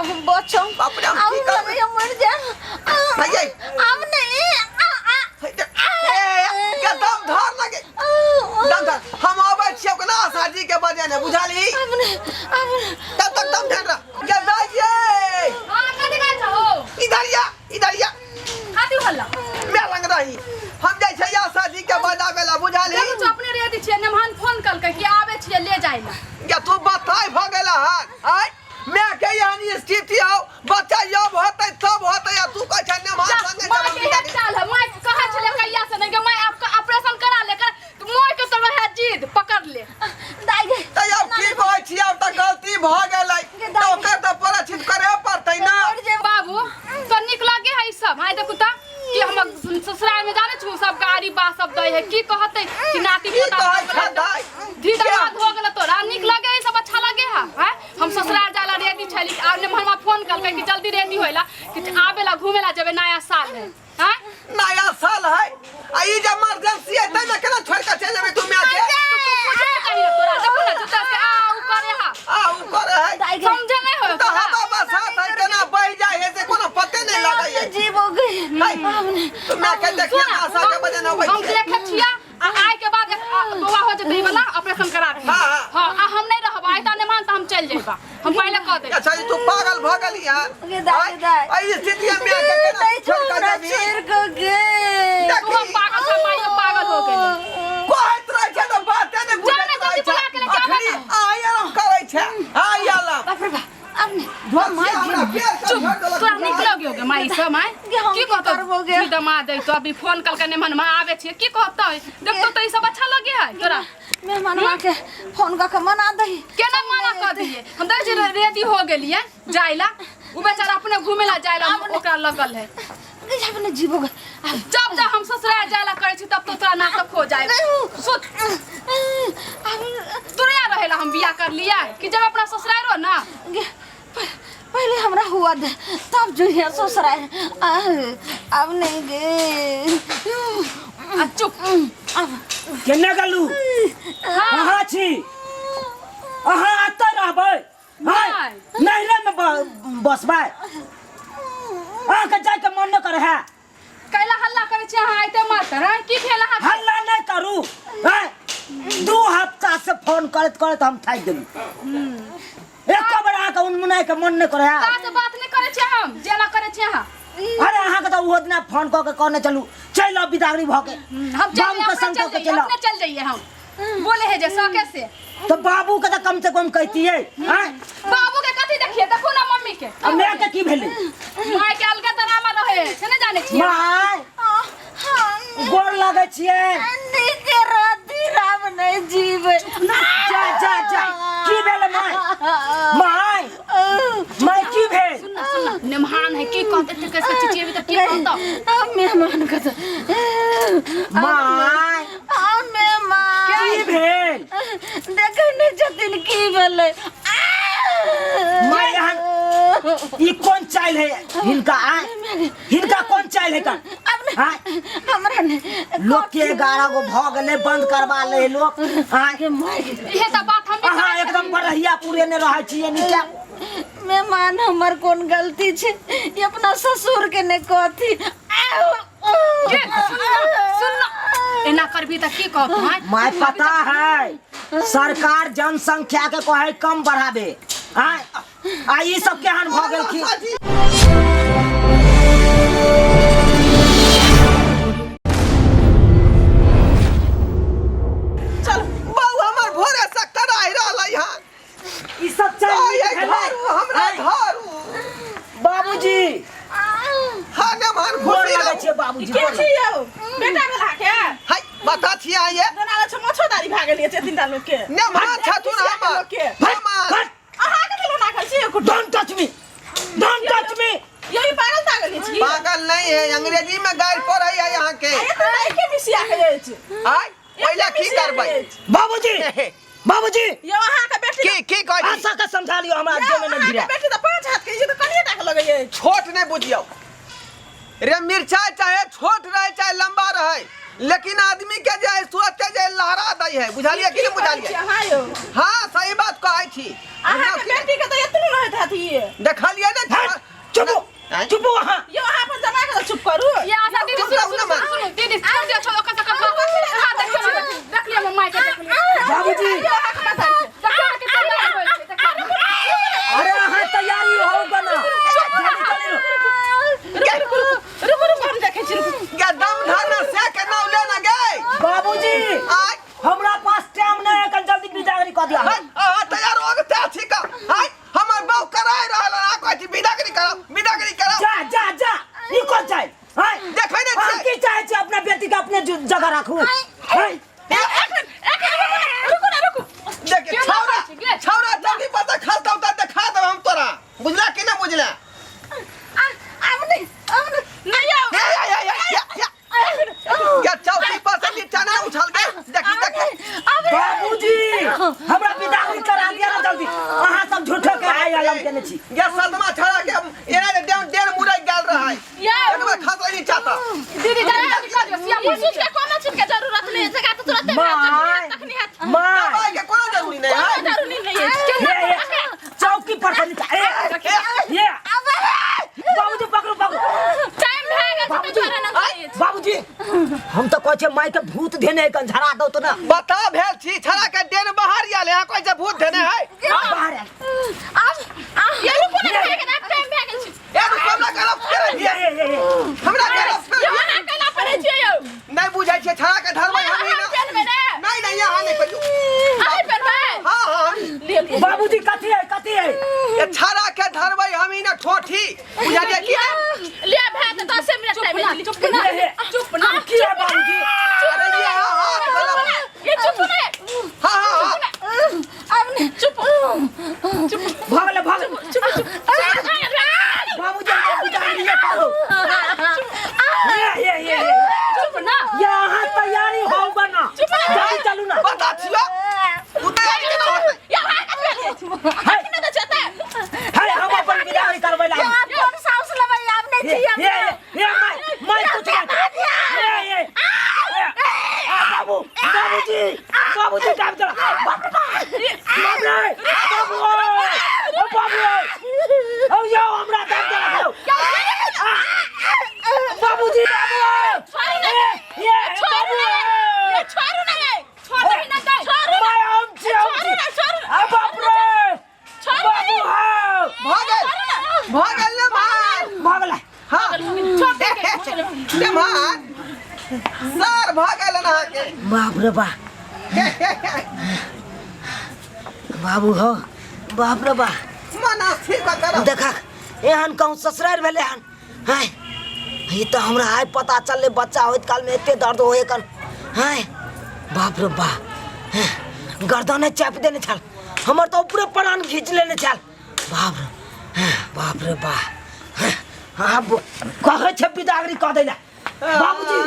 आब हम बचम। बाप रे, हम आब की हमरा करबै? लगैया मरि जायब। हैयै। आब नहीं। आ, आ, ए, के दम धर लगे दम धर। हम अबै छियै ओकरा आशा जी के बजेने बुझलही। आब नहीं, आब नहीं। तब तक दम धर रह के दाइये। हां, कथि कहै छहो? इधर या, इधर या। कथि हल्ला? मैं लंग रही, हम जाइ छियै आशा जी के बजाबे ला, बुझलही। देखू छौ, अपने रेडी छियै। नेमहान फोन कलकै कि आबै छियै ले जाइ ला। या तू बताय भ गेला हन आय? मैं के एहन स्थिति हौ, बच्चा यब होतै तब होतै, आ तू कहै छै नेमहान जा, संगे माँ चलब के इहे चाल है। माँ कहै छलै कहिया से नहीं कि माँ आपका ऑपरेशन करा ले कर, तो माँ के तो रहे जिद पकड़ ले। दाइ गे। तऽ आब की कहै छी, आब तऽ गलती भऽ गेलै, तऽ ओकर तऽ प्रायश्चित करे पड़तै ना। मरि जेबै। बाबू तो निक लगे है ई सब? हाय देखू तऽ कि हम ससुराल में जाने छु, सब गाड़ी बा सब दै है, की कहतै कि नाती की पोता कहै छै दाइ? धी दामाद हो गेल तोरा, निक लगे है सब? अच्छा लगे है? हैं? हम ससुराल जाला रेडी छली आ ने हमरा फोन कलकै कि जल्दी रेडी होइला कि आबेला घूमेला जेबै, नया साल है। हैं? नया साल है आ ई जे इमरजेंसी है, तै में केना छोड़ के चलि जेबै तू माय के? तो तू पूछे के चाहिए तोरा। देखू ना जूता से आ उ करे हा। आ उ करे है। दाइ गे। समझे नहीं हो तऽ तोरा? हवा बसात है, केना बहि जाइ है से कोनो पते नहि लगै है। जीवो गे। है, तू माय के देखिए, सुन, आशा के बजे अबै हम छियै। देखे छिया आ आइ के बाद एक, बौआ हो जेतै, ई वाला ऑपरेशन करा दे। हाँ, हाँ। हां, आ हम नहीं रहब आइ त नहीं मान त हम चल जेबा, हम पहले कह दे। अच्छा, ई तू पागल भऽ गेली हन? गे दाइ, गे दाइ। आ ई स्थिति में माय के केना नहि छोड़ के छोड़ा जेबही? छोड़ के गे। तू हम पागल छ, माइयो पागल हो गेलै। कहैत रहै छै तऽ बाते नहि जा बुझैत ने, रहै जल्दी छै। बुला के लेके आबै अखनी ने। आइ आराम करै छै, आइ आराम। बाप रे बाप, आब नहि। धोसिया हमरा पेड़ के चुप झड़ देलक। तोरा निक लगियो गे माई सब माई? गे, हम की की कहतौ? करबो गे? की दमा दै तो अभी फोन कल के नेमन मा आवे छियै, की कहतै? देखतो त ई सब अच्छा लगे है तोरा? मेहमानवा के फोन कऽ के मना दही। केना मना कर दिए? हम देखै छियै रेडी हो गेलियै जाइला, उ बेचारा अपने घुमेला जाइला ओकरा लगल है। गे, आब नहि जीवो गे। आब जब जब हम ससुराल जाइला करै छी तब तो तोरा नाटक हो जाए। सुत। आब तोरे रहेला हम बियाह कर लिया कि जब अपना ससुराल हो ना। गे, पहले हमरा हुआ दे तब जो है ससुराल। आब नहीं गे। आ चुप। आब केने गेलू? कहाँ छी अहाँ? एतऽ रहबै? नहि। नैहरे में बसबै? अहाँके जाइके मन नहि करे है? कैला हल्ला करै छी अहाँ आइते मात्र? हैं, की भेल अहाँके? हल्ला नहि करू। हैं? 2 हफ्ता से फोन करैत करैत हम थाकि गेलू। एको बेर अहाँके उनमुनाइके मन नहि करे है? का से बात नहि करै छियै हम जेना करै छियै अहाँ। अरे, अहाँके तऽ ओहो दिना फोन कऽ के कहने चलू, चलि आउ बिदागरी भऽ के। हम चल बाबू के अपने संग चल कऽ के जाइए। चलि आउ। अपने चल जाइए, हम बोले है जे सके से। तऽ बाबू के तऽ कम से कम कहितियै, हैं? बाबू के कथी देखिए? देखू ना मम्मी के। आ माय के की भेलै? माय के अलगे ड्रामा रहे है से नहीं जाने छियै। माय, गोर लगै छियै। नीक रहती, राम नहीं जीवे। जा जा जा, की भेलै माय? माय, माय, की भेल? सुन ना, सुन ना, मेहमान है, की कहते थे? कैसे चिचिएबी त की कहतो? अब मेहमान का तो माय। अब मेहमान। की भेल? देखे नहीं छथिन की भेलै। माय, एहन ई कोन चाइल है हिनका? आय, हिनका कोन चाइल है का? अब नहीं। आय? हमरा नहीं। लोक के 11 गो भऽ गेलै, बंद करवा ले लोक। आय? के मार गेलै। इहे त बात हम भी अहाँ कहै एकदम बरहिया पूरे ने रहै छियै नीचा। मेहमान, हमर कोन गलती छै? ई अपना ससुर के ने कहथी। के सुन ना, सुन ना, एना करबी त की कहतो? हैं? माय, पता है सरकार जनसंख्या के कहे कम बढ़ाबे। आय, आ ई सब केहन भऽ गेलखिन? चल बऊ, हमर भोरे से कराहि रहलै हन। ई सब चाइल आइ नीक भेलै? धरू हमरा। आय, धरू। बाबूजी। हाँ मेहमान, गोर खुशी लगै रहू। छियै बाबूजी। के गोर छी यौ? बेटा भेला के हाय, बता छियै ये। जेना लगै छै मच्छरदानी भए गेलियै छै तीनटा लोक के। मेहमान छथुन हमर। लोक के। मेहमान। हट। अहाँ के लोना खाइ छी एको? Don't touch me, don't touch me. यौ, ई पागल तागल छी? पागल नहीं है, अंग्रेजी में गारि पढ़ै है यहाँ के। एते एके मिसिया के अछि। आय पहिले की करबै? बाबूजी, बाबूजी। यौ, अहाँ के बेटी की की कहै छी? आशा के समझा लियो, हमरा यौ, देह में अहाँ नहीं के भिड़ा। बेटी तऽ 5 हाथ के छै तऽ कनिए टा के लगै अछि। छोट नहीं बुझियौ रे मिर्चाई, चाहे छोट रहे चाहे लंबा रहे, लेकिन आदमी के जे है तुरंत जे लहरा दै है, बुझलिए कि नहीं बुझलिए? अहाँ यौ। हाँ, सही बात कहै छी। अहाँ के बेटी के तऽ एतनो रहैत हत ई। देखलिए ने। तैयार हो गए छी का हाय हमर बहु कराय रहल आ कहै छी विदागरी करब विदागरी करब। जा जा जा, ई कोन चाहे हाय? देखै नै अहाँ छियै। की चाहे छी? अपना बेटी के अपने जगह राखू। हाय। रुकू ना, रुकू। देख केना छौरा कहै छी गे? छौरा जल्दी पता खसतौ त देखा देब हम तोरा, बुझला कि ना बुझला? अब नहीं, अब नहीं। नहीं आओ। हे हे हे हे हे या चौकी पर से नीचा ना उछल गए, देखी देखी। बाबूजी, हमरा विदागरी करा दिया ना जल्दी। अहाँ सब झूठो के आइ आलम केने छी। या सदमा छड़ा के एना जे डेन डेन मुरै गेल रहै। यौ। एक बार खसलै नीचा त। दीदी जल्दी जल्दी कर दियौ सिया। ई चीज के कोनो चीज के जरूरत नहीं है, जगह तो तुरंत माय। तखनी हैत। माय। दवाई के कोनो जरूरी नहीं है। कोनो जरूरी नहीं है। हे, हे, चौकी पर से नीचा। ए, ये बाबूजी पकड़ू पकड़ू। टाइम भए गेल छै, बाबूजी। तोरा ना अछि। बाबूजी, हम तऽ कहै छियै माय के भूत धेने कन झड़ा दौ तो ना। बता भेल छी छड़ा के डेन बाहर आयल है, कहै छै भूत धेने है। बाहर आयल। आब ये रुकू ना, भए गेल, आब टाइम भए गेल छै। ए रुको, हमरा करब फेर ये ये ये ये। हमरा करब फेर। ये अहाँ केना पढ़ै छियै यौ? नहीं बुझै छियै छड़ा के धरबै हम ही ना। पेनबै ने? नहीं नहीं, यहाँ नहीं कहियो। अहीं पेनबै? हां हां। लिअ लिअ। बाबूजी कथी है, कथी है? ए छड़ा के धरबै हम ही ना ठोठी, बुझलियै की ने? लिअ भए तऽ 10 मिनट टाइम चुप ना, अछि। चुप ना, ये, ये। चुप ना। की है बाबूजी? अरे ये हां हां चुप ना, ये चुप ना। हां हां हां। अब नहीं। चुप चुप। भऽ गेलै, भऽ गेलै। चुप चुप। बाबूजी हमरा विदागरी करू। ये ये ये ये। चुप ना। ये अहाँ तैयारी होउ ना, जल्दी चलू ना। बता छियो उ तैयारी केना होतै? ये अहाँ कथी भेल अछि? हाय। अखने तऽ जेतै। हाय, हम अपन विदागरी करबै ला। आप कौन साउस लेबै? अब नहीं ये छी हम। ये ये my my कुछ नहीं। ये ये आ बाबू, बाबूजी बाबूजी दाब दो। बाप रे बाप, बाप रे बाबू, ओ बाबू, ओ यो हमरा दाब दो। बाबूजी बाबू, ये ये बाबू, ये छोड़ू ना ये। छोड़ दही ना दे। छोड़ू ना। My हम छी, हम छोड़ू छी। ना, छोड़ू ना। आ बाप रे छोड़ू ना। बाबू, हाँ। भऽ गेल, भऽ गेल ने भाई? भऽ गेलै। हां। छोड़ दे। ने भाई सर भऽ गेल ने अहाँके? बाप रे बा, बाबू हो, बाप रे बा। मना स्थिर कऽ करब। देखा एहन कहूँ ससुरारि भेलै हन। हैं, ई तऽ हमरा आइ पता चललै बच्चा होइत कालमे एते दर्द होए कन। हैं, बाप रे बा, हैं, गर्दने चापि देने छल हमर, तऽ ऊपरे प्राण घीच लेने छल। बाप रे, हैं, बाप रे बा। हैं, आब कहै छै बिदागरी कऽ दै लए। बाबूजी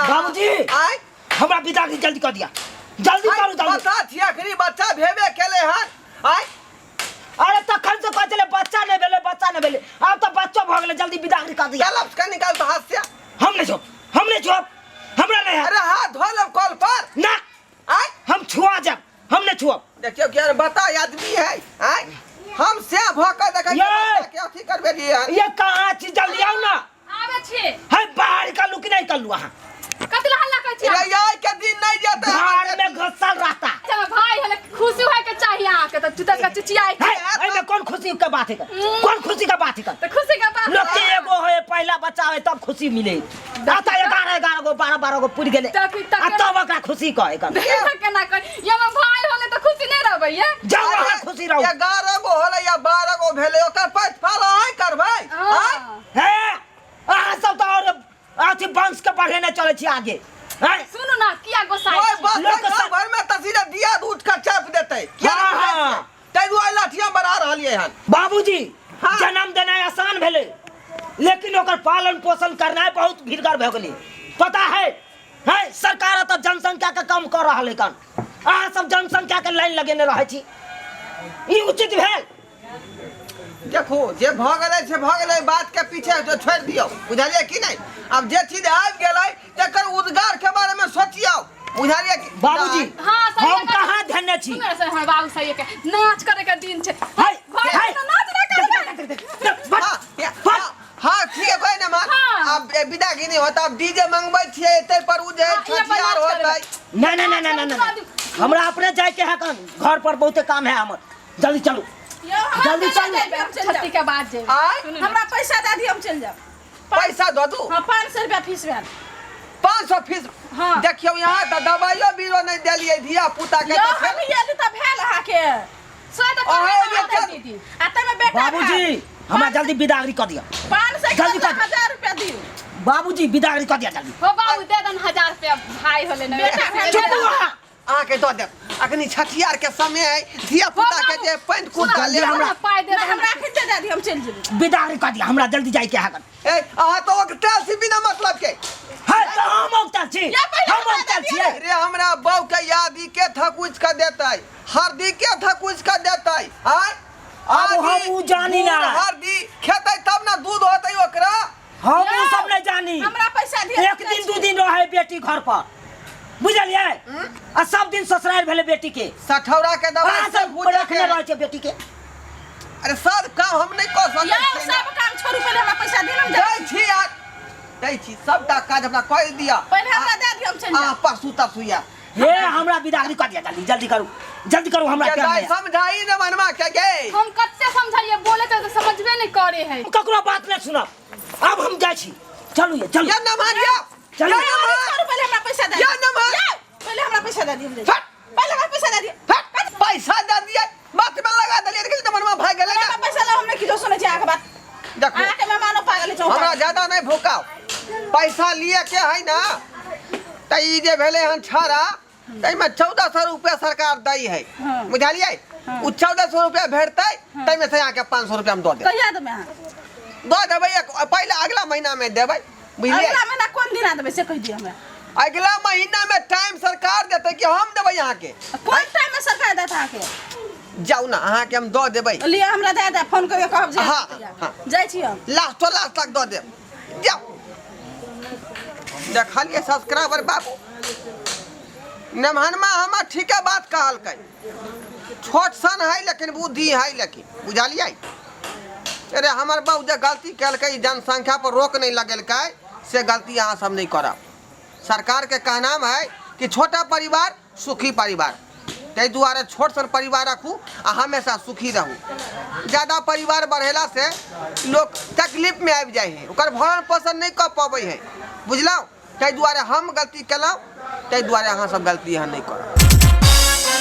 बाबूजी, आय। हमरा बिदागरी जल्दी कऽ दिया, जल्दी करू जल्दी। बच्चा छी अखनी बच्चा भेबे केले हन। आय। अरे तखन से कहै छलै बच्चा नहि भेलै, बच्चा नहि भेलै, आब तऽ बच्चो भऽ गेलै, जल्दी बिदागरी कऽ दिया। गलत के निकाल तो हाथ से। हम नहि छोड़ब, हम नहि छोड़ब, हमरा नहि हैत। अरे हाथ धो लेब कल पर। ना। आय। हम छुआ जाब, हम नहि छुअब। देखियौ कि यार बता आदमी है। आय, हम से भऽ के देखै छियै ये। बच्चा के अथी करबे रहियै हन। ये कहाँ छी? जल्दी आउ ना। आबै छी। है बाहर निकालू कि नहीं निकालू अहाँ? कथी ला हल्ला करै छी? रे यार के दिन नहीं जेतै। घर में घुसल रहता। चलो भाई, हले खुशी होय के चाहिए अहाँके तऽ तू तक चिचियाइ है एहिमे कौन खुशी के बात है? कौन खुशी के बात है? तऽ खुशी के बात लोग के एगो होए पहला बच्चा होए तब खुशी मिले, आता 11 11 गो 12 12 गो पुर गेलै तक आ तब ओकरा खुशी कहे कर। केना कर ये हमर भाई होले तऽ खुशी नहीं रहबै ये? जाओ अहाँ खुशी रहू। 11 गो होलै या 12 गो भेलै, ओकर पैठ फाल अहाँ करबै? आँय? हे अहाँ सब तऽ और अथी वंश के बढ़ेने चलै छी आगे। हैं? सुनू ना, किया गोसाइ ओए छी? बस लोक गाँव भर में तसीरा दिया दूध का चाप देतै। किया हाँ, नहि बुझै हाँ। छियै? ताहि दुआरे लाठिया बढ़ा रहलियै हन। बाबूजी, हाँ। जन्म देनाइ आसान भेलै, लेकिन ओकर पालन पोषण करनाइ बहुत भीड़गर भऽ गेलै। पता है? है सरकार तऽ जनसंख्या के कम कऽ रहल है कन, अहाँ सब जनसंख्या के लाइन लगेने रहै छी, ई उचित भेल? देखो जे भऽ गेलै से भऽ गेलै, बात के पीछे जो छोड़ि दियौ, बुझलियै कि नहि? आब जे चीज आबि गेलै तकर उद्गार के बारे में सोचियौ, बुझलियै कि बाबूजी? हाँ, सही हम है। कहाँ धेने छी? सुनू ने, हमर बाबू सही के नाच करे के दिन छै। हाय, घर हाय। में तऽ नाच नहि करबै। देख, देख, देख, बस, हाँ, या- बस। हाँ, हाँ, ठीक है, कोई ना मान। हाँ। अब विदागी नहीं होता, अब डीजे मंगबै छियै एते पर उ जे हाँ, ये पर छठियार नाच होतै। नहीं नहीं नहीं नहीं नहीं, हमरा अपने जाए के है कन, घर पर बहुते काम है हमर, जल्दी चलू। यौ, हमरा जल्दी पैसा चलू। दे दियौ, हम चलि छठी जायब। के बाद जेबै। आय? सुनू ने। हमरा पैसा दे दियौ, हम चलि जायब। पैसा दऽ दू? हाँ, 500 रुपया फीस भेल। 500 फीस। हाँ। देखियौ यहाँ तऽ दबाइयो बीरो नहि देलियै धिया पुता के। यौ तऽ हम फेर एली तऽ भेल अहाँके। से तऽ अहे कहबे जे करतै चल- दीदी। आ ताहिमे बेटा। बाबूजी, हमरा जल्दी बिदागरी कऽ दिअ। 500 जल्दी कर। 1000 रुपया दियौ। बाबूजी, बिदागरी कऽ दिअ जल्दी। हो बाबू, दे दन 1000 रुपया, भाई होले न। बेटा भेल। चुप अहाँ। अहाँके दऽ देब, अखनी छठियार के समय है, धिया पुता के जे पैंट कुर्ता जल्दी लेब। हमरा- पाइ दे नहि, दन। हमरा एखन दे दियौ, हम चलि जेबै। बिदागरी कऽ दिअ, हमरा जल्दी जाइके है। ए, अहाँ तऽ ओकटा छी बिना मतलब के। है तऽ हम औगतल छी। या पहिले हम हमरा औगतल दे छियै। रे, हमरा बहू के यादी के थकुच के देतै, हरदी के थकुच के देतै? आय आब हम उ जानी ना। गुड़, हरदी खेतै तब ना दूध होतै ओकरा। हम उ सब नहीं जानी। हमरा पैसा दिअ। एक दिन दू दिन रहे बेटी घर पर, बुझलियै? आ सब दिन ससुराल भेलै बेटी के। सठौरा के दवाई अहाँ से सब भूजे रखने के। रहै छै बेटी के। अरे, सब काम हम नहीं कऽ सकै यौ छियै ना। सब काम छोड़ू, पहिले हमरा पैसा दिअ, हम जाइ। दै छी यार, दै छी, सबटा काज हमरा कऽ दिअ। पहिले हमरा दए दियौ, हम चलि आ जायब। परसू तरसू या। हे, हमरा बिदागरी कऽ दिअ जल्दी, जल्दी करू, जल्दी करू, हमरा के टाइम दाइ नहीं है। समझाई ने मनमा के गे। हम कते समझाइए, बोले तो समझबे नहीं करे है। हम ककरो बात नहीं सुनब, अब हम जाइ छी। चलू ये, चलू। या नमहर या। चलू। या नमहर। छोड़ू, पहिले हमरा पैसा दए या दियौ। नमहर। यौ, पहिले हमरा पैसा दए दियौ, हम जाइ। फट। पहिले हमरा पैसा दए दियौ। फट, पैसा दे दिए मत में लगा देलिए, लेकिन नमहर भाग गेलै हमरा ना। पैसा ला, हम नहि किछो सुनै छी अहाँके बात। देखो, अहाँके मेहमानो पागल छै। हमरा ज्यादा नहीं भूकाओ, पैसा लिए के है ना, तऽ ई जे भेलै हन छाड़ा, ताहिमे 1400 रुपया सरकार दै है। हाँ। बुझलियै? ओ 1400 रुपया भेटतै, ताहिमे से अहाँके 500 रुपया हम दऽ देब। कहिया देबै अहाँ? दऽ देबै, एक पहिले अगला महीनामे देबै, बुझलियै? अगला महीना कोन दिन देबै से कहि दियौ हमरा। अगला महीनामे टाइम सरकार देतै कि हम देबै अहाँके? कोन टाइम में सरकार देत अहाँके? जाउ ने, अहाँके हम दऽ देबै। लिअ, हमरा दए दे, फोन करियौ, कहब जे। हाँ, हाँ। जाइ छी हम। लास्टो लास्ट तक दऽ देब, जाउ। देखलियै सब्सक्राइबर बाबू, नमहनमा हमर ठीके बात कहलकै, छोट सन है लेकिन बुद्धि है, लेकिन बुझलियै? अरे, हमर बाबू जे गलती केलकै, जनसंख्या पर रोक नहि लगेलकै, से गलती अहाँ सब नहि करब। सरकारके कहनाम है कि छोटा परिवार सुखी परिवार, ताहि दुआरे छोट सन परिवार राखू आ हमेशा सुखी रहू। ज्यादा परिवार बढ़ेला से लोक तकलीफमे आबि जाइ है, ओकर भरण पोषण नहि कऽ पबै है, बुझलहुँ? ताहि दुआरे हम गलती केलहुँ, ताहि दुआरे अहाँ सब गलती अहाँ नहि करब।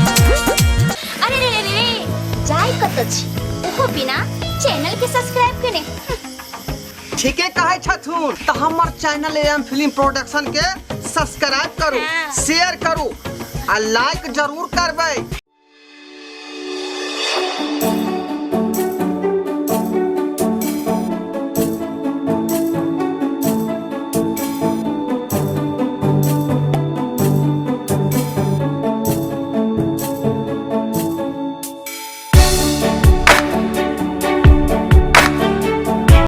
अरे रे रे रे, जाय कतऽ छी ओहो बिना चैनल के सब्सक्राइब केने? ठीके कहै छथुन। तऽ हमर चैनल एम फिल्म प्रोडक्शन के सब्सक्राइब करू, हाँ। शेयर करू आ लाइक जरूर करबै।